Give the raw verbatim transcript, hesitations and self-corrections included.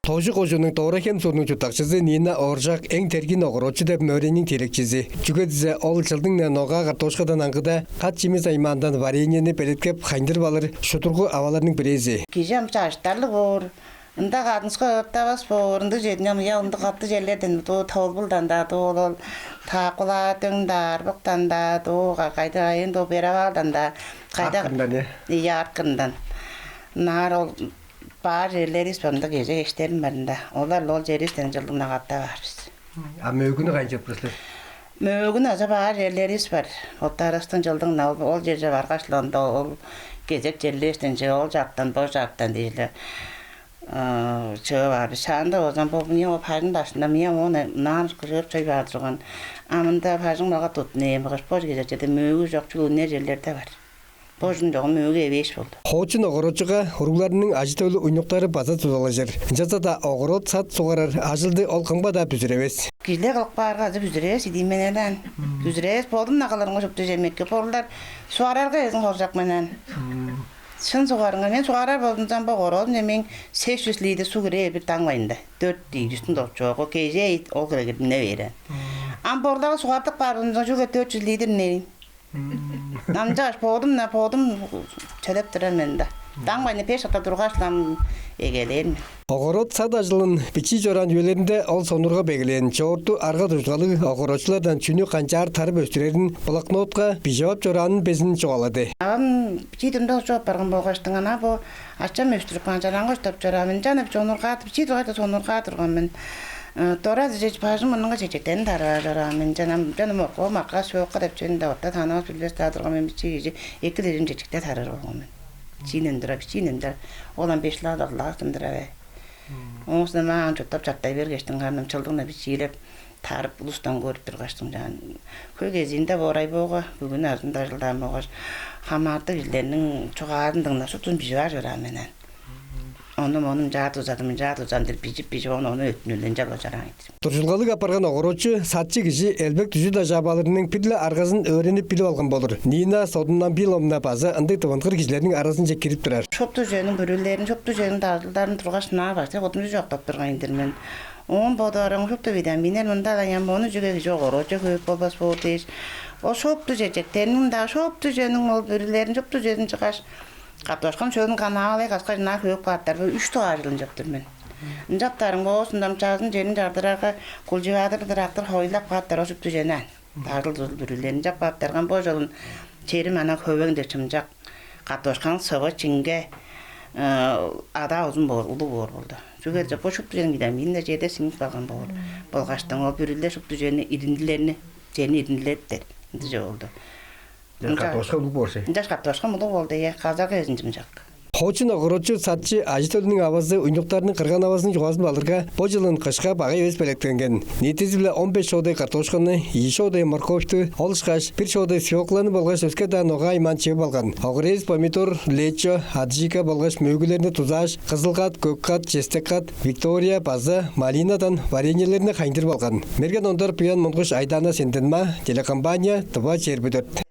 Тожу кожууннуң Доора-Хем суурнуң чурттакчызы Нина Ооржак эң тергиин огородчу деп мөөрейниң тиилекчизи. Чүге дизе ол чылдың-на ногаа картошкадан аңгыда, кат-чимис аймаандан вареньени белеткеп хайындырып алыр шудургу аваларның бирээзи. Кижи ам чаштарлыг боор, ында кадынска ыыттавас боор, ындыг чедине мыя ындыг катты черлерден, дуу Толбулдан-даа, дуу ол, ол Тааккулаа дөң-даа, Арбыктан-даа, дуу кайда айын, дуу Беравалдан-даа, кайда Арткындан, э? Ийе, Арткындан. Ынаар ол баар черлеривис бар, ында кезек эштерим бар ында. Олар-ла ол черивистен чылдың-на катап аар бис. А мөөгүнү кайын чыып турар силер? Мөөгүн аза баар черлеривис бар. Боттарывыстың чылдың-на ол, ол черже баргаш-ла, ында ол кезек черлеривистен че, ол чартан, бо чартан дээш-ле, э, чыып аар бис. Шаанда болза бо мыяа ол бажың даштында, мыяа оон ынаан кыжыыр чой баар турган. А мында бажың мага туттун ээн болгаш, бо кезек черде мөөгү чок, чүгле үнер черлерде бар. Бо ужун чогум мөөгү эвээш болду. Хоочун огородчуга уругларының ажы-төлү уйнуктары база дузалажыр. Ынчалза-даа огород-сад суггарар ажылды ол кымга-даа бүзүревес. Кижилер кылып каарга азы бүзүревес идиин мен элээн. Бүзүревес, бодум-на кылырымга шупту чемекке. Борлар суггарарга эзин хоржок менен. Шын суггарыңар, мен суггарар болзумза, бо огородумче мээң сес чүс литр суг кирер бир даң бажында. Дөрт ийи чүстүң допчоогу кежээ ол хире кирдине бээр. Ам борларга суггардып каар болзумза, чүгле дөрт чүс литр нерин. Ынчангаш бодум-на, бодум төлеп турар мен да. Даң бажында беш шакта тургаш-ла ам эгелээр мен. Огород-сад ажылын бичии чораан үелеринде ол сонургап эгелээн. Чоорту арга-дуржулгалыг огородчулардан чүнү канчаар тарып өстүрерин блокнотка бижип ап чораанын безин чугаалады. Авам бичии турумда чок апарган болгаштың, ана бо ачам өстүрүп каан чалаңгаш деп чораан мен. Ынчан ап сонургаар, бичии тургаш-даа сонургаар турган мен. Э, дора дижеш, бажың мурнунга чечектен тарып аар чораан мен. Ынчан ам, ынчан ам окко, марка, свёлка деп чүвени-даа орта таанывас, билбес-даа турган мен, бичии кижи. Эки дижим чечекте тарар болган мен. Бичиинен тура, бичиинен тура. Ол ам беш-ле алды-ла сындырар бе. Оон соонда маа чурттап чартай бергештиң, харын ам чылдың-на бичиилеп, тарып, улустан көрүп тургаштың, чаан. Хөй кезиинде бо орай боога, бүгүн азында ажылдаан болгаш, хамааты кижилерниң чугаазын дыңнап, шуптузун бижип аар чораан мен аан. Ону-мону ынчаар дузадым, ынчаар дузадым деп бижип-бижип, ону, ону өттүнүлден чалбажараан ийик. Дуржулгалыг апарган огородчу, садчы кижи элбек дүжүт ажаап алырының бир-ле аргазын өөренип билип алган болур. Нина Содунамбиловна база ындыг тывынгыр кижилерниң аразынче кирип турар. Шупту чүвениң бүрүлерин, шупту чүвениң дазылдарын тургаш, ынаар баштай бодумче чоктап турган-дыр мен. Оон бодаарым, шупту витаминнер мында-ла ам, ону чүге кижи огородче хөөп болбас боор дээш. Ол шупту чечектерниң-даа, шупту чүвениң ол бүрүлерин, шупту чүвезин чыггаш, картошкам шөлүн канаалай каскаш, ынаар хөөп кааптар, бо үш дугаар чылын чыптыр мен. Ынчаптарым, оозундан чазын черин чардырарга, культиватор-дыр, трактор хойлап кааптар, ол шупту чүвени аан. Дазыл-дузул бүрүлерин чап кааптарган, бо чылын черим ана хөвең-дир, чымчак. Картошканың сывы, чиңге, э, адаа узун боор, улуг боор болду. Чүге дээрге бо шупту чүвениң витамини-даа черде сиңип калган боор. Болгаштың ол бүрүлер шупту чүвени, ириндилерни, черни ириндилептер. Ындыг чүве болду. Ынча картошка улуг боор чүве. Ынчаш картошкам улуг болду, ийе, казарга безин чымчак. Хоочун огородчу, садчы, ажы-төлүнүң авазы уйнуктарының кырган-авазының чугаазын-биле алырга, бо чылын кышка багай эвес белеткенген. Ниитизи-биле он беш шоодай картошканы, ийи шоодай морковьту, ол ышкаш бир шоодай свёкланы болгаш өске-даа ногаа аймаан чыып алган. Огурец, помидор, лечо, аджика болгаш мөөгүлерни дузааш, кызыл-кат, көк-кат, честек-кат, виктория база малинадан вареньелерни хайындырып алган. Мерген Ондар, Буян Монгуш, Айдаана Сенденмаа, телекомпания «Тыва чээрби дөрт».